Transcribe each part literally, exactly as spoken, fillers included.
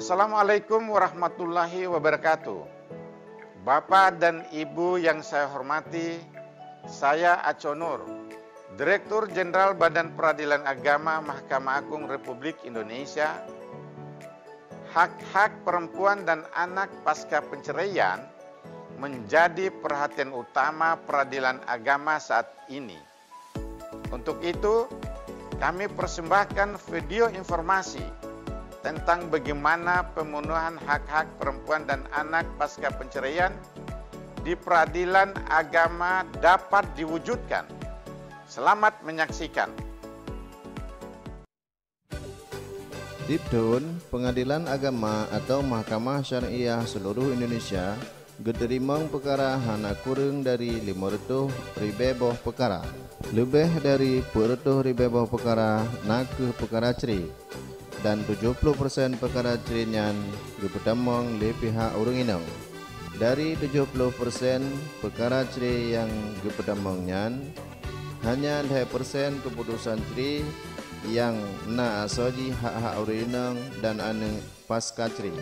Assalamualaikum warahmatullahi wabarakatuh. Bapak dan Ibu yang saya hormati, saya Aco Nur, Direktur Jenderal Badan Peradilan Agama Mahkamah Agung Republik Indonesia. Hak-hak perempuan dan anak pasca penceraian menjadi perhatian utama peradilan agama saat ini. Untuk itu, kami persembahkan video informasi tentang bagaimana pemenuhan hak-hak perempuan dan anak pasca penceraian di peradilan agama dapat diwujudkan. Selamat menyaksikan. Tiep thon, Pengadilan Agama atau Mahkamah Syariah seluruh Indonesia geuteurimong peukara hana kureueng dari limong reutôh ribée boh peukara. Leubeh dari peuet reutôh ribée boh peukara na kheueh peukara cre, dan tujoh ploh persen peukara cre nyan geupeutamong lé pihak ureuëng inong. Dari tujoh ploh persen peukara cre nyang geupeutamong nyan, hanya lhée persen keuputosan cre nyang na asoe jih hak-hak ureuëng inong dan aneuëk pasca cre.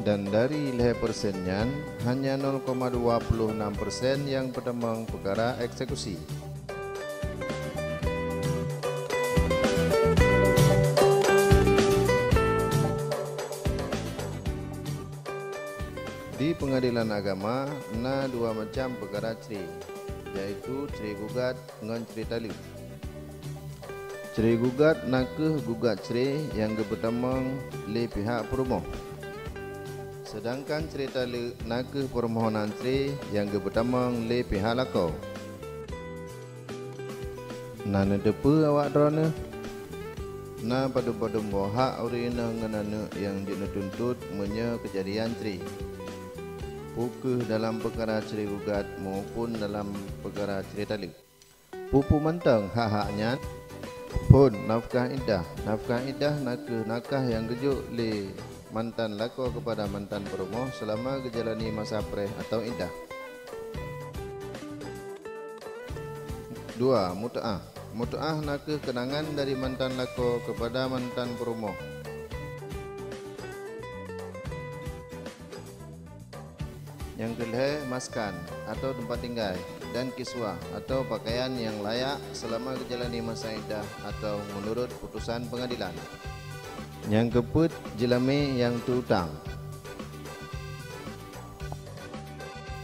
Dan dari lhée persen nyan, hanya nol koma dua puluh enam persen nyang peutamong peukara eksekusi. Di Pengadilan Agama na dua macam peukara cre, yaitu cre gugat ngon cre taleuek. Cre gugat na kheueh gugat cre nyang geupeutamong lé pihak peurumoh. Seudangkan cre taleuek na kheueh peumohonan cre nyang geupeutamong lé pihak lakoe. Na neuteupeue awak droeneueh? Na padub-padub boh hak ureuëng inong ngon aneuëk nyang jeuet neutuntut meunyoe keujadian cre, peu kheueh dalam peukara cre gugat maupun dalam peukara cre taleuek? Peue-peue mantong hak-hak nyan? Phon, nafkah iddah. Nafkah iddah na kheueh nafkah nyang geujok lé mantan lakoe keupada mantan peurumoh seulama geujalani masa preh atau iddah. Dua, mut'ah. Mut'ah na kheueh keunangan dari mantan lakoe keupada mantan peurumoh. Nyang keulhée, maskan, atau teumpat tinggai, dan kiswah, atau pakaian nyang layak seulama geujalani masa iddah atau meunurot putosan peungadilan. Nyang keupeuet, jeulamé nyang teu-utang.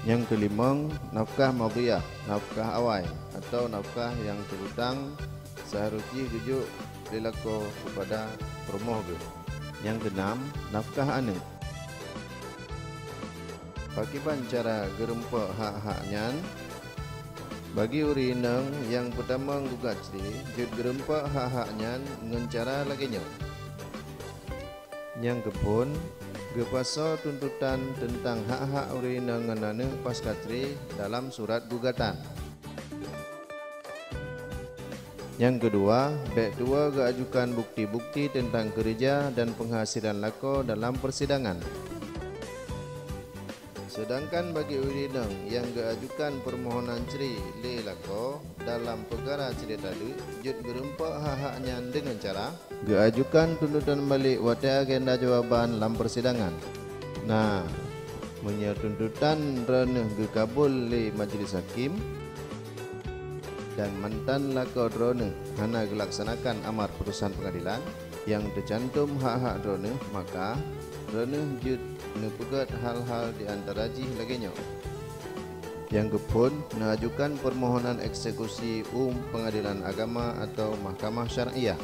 Nyang keulimong, nafkah madhiyah, nafkah awai, atau nafkah nyang teu-utang seuharôh jih geujok lé lakoe keupada peurumoh geuh. Nyang keunam, nafkah aneuëk. Pakriban cara geurumpok hak-hak nyan? Bagi ureuëng inong nyang peutamong gugat cre, jeuet geurumpok hak-hak nyan ngon cara lagée nyoe. Nyang keuphon, geupasoe tuntutan teuntang hak-hak ureuëng inong ngon aneuëk pasca cre dalam surat gugatan. Nyang keudua, bék tuwoe geuajukan bukeuti-bukeuti teuntang keureuja dan peunghasilan lakoe dalam peusidangan. Seudangkan bagi ureuëng inong nyang geuajukan peumohonan cre lé lakoe dalam peukara cre taleuek, jeuet geurumpok hak-hak nyan deungon cara geuajukan tuntutan balek watée agenda jawaban lam peusidangan. Na, meunyoe tuntutan droeneueh geukabul lé majeulih hakim dan mantan lakoe droeneueh hana geulaksanakan amar putosan peungadilan nyang teucantom hak-hak droeneueh, maka droeneueh jeuet neupeugét hal-hal di antara jih lagée nyoe. Nyang keuphon, neuajukan peumohonan eksekusi u Peungadilan Agama atawa Mahkamah Syariah.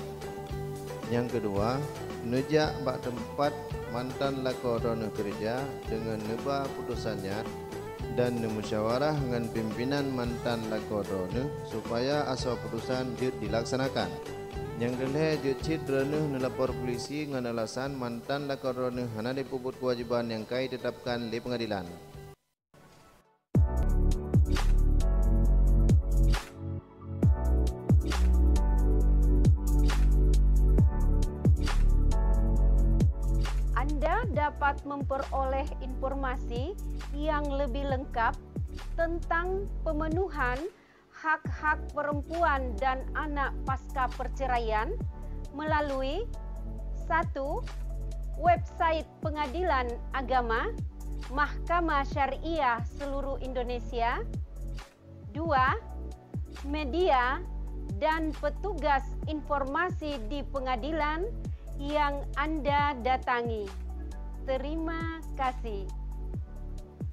Nyang keudua, neujak bak teumpat mantan lakoe droeneueh keureuja deungon neuba putosan nyan dan neumusyawarah ngon pimpinan mantan lakoe droeneueh supaya asoe putosan jeuet dilaksanakan. Nyang keulhée, jeuet cit droeneueh neulapor pulisi ngon alasan mantan lakoe droeneueh hana jipeubuet keuwajéban nyang ka jiteutabkan lé peungadilan. Anda dapat memperoleh informasi yang lebih lengkap tentang pemenuhan hak-hak perempuan dan anak pasca perceraian melalui, satu, Website Pengadilan Agama Mahkamah Syariah Seluruh Indonesia. Dua, media dan petugas informasi di pengadilan yang Anda datangi. Terima kasih.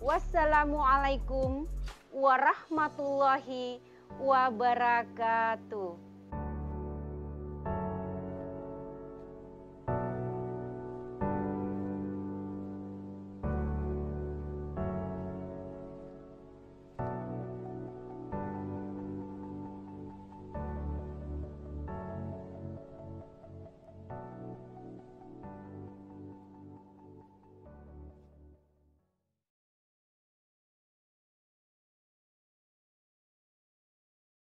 Wassalamualaikum warahmatullahi wabarakatuh.